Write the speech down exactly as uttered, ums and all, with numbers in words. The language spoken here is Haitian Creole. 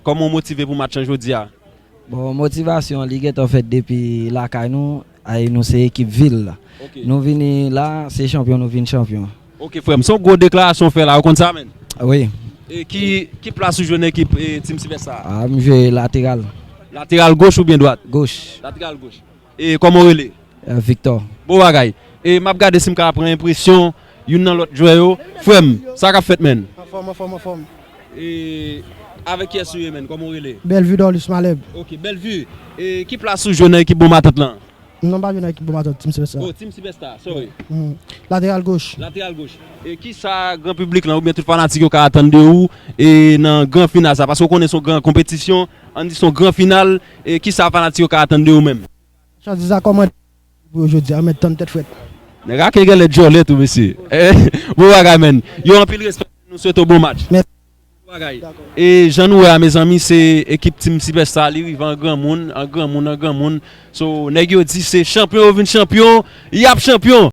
Kòman w motive pou match lan jodi a? Bon, motivasyon li gentan fèt depi lakay nou, ay nou se ekip vil la. Ok. Nou vini la, se chanpyon, nou vin chanpyon. Ok, frè m, se yon gwo deklarasyon w fè la, ou konn sa menm? Wi. E ki, ki plas ou jwe nan ekip e, Team Sylvester a? Ah, m jwe lateral. Lateral goch oubyen dwat? Goch. Lateral goch. E kòman w rele? Eh, Victor. Bon bagay. E m ap gade si m ka pran enpresyon youn nan lòt jwè yo. Frè m, sa k ap fèt, menn? Anfòm, anfòm, anfòm. E avèk kiyès ou ye, menn? Kòman w rele? Bellevue Dorlus Maleb. Ok, Bellevue. E ki plas ou jwe nan ekip Bon Matant lan? Non, m pa jwe nan ekip Bon Matant, Team Sylvester. Oh, Team Sylvester, sorry. Mm. Lateral goch. Lateral goch. E ki sa gran piblik lan oubyen tout fanatik yo ka atann de ou e nan gran final sa? Paske w konnen se yon gran konpetisyon, ann di se yon gran final, e ki sa fanatik yo ka atann de ou menm? Chantiz a kòmande pou yo jodi a, mèt tann tèt frèt. Nèg ake genlè djòlè tou, mesye. Bon bagay, menn. Yo, anpil respè, nou swete w bon match. Mèsi. Bon bagay. E jan nou wè a, mezanmi, se ekip Team Sylvester, li rive an granmoun, an granmoun, an granmoun. So, nèg yo di se chanpyon yo vin chanpyon, y ap chanpyon.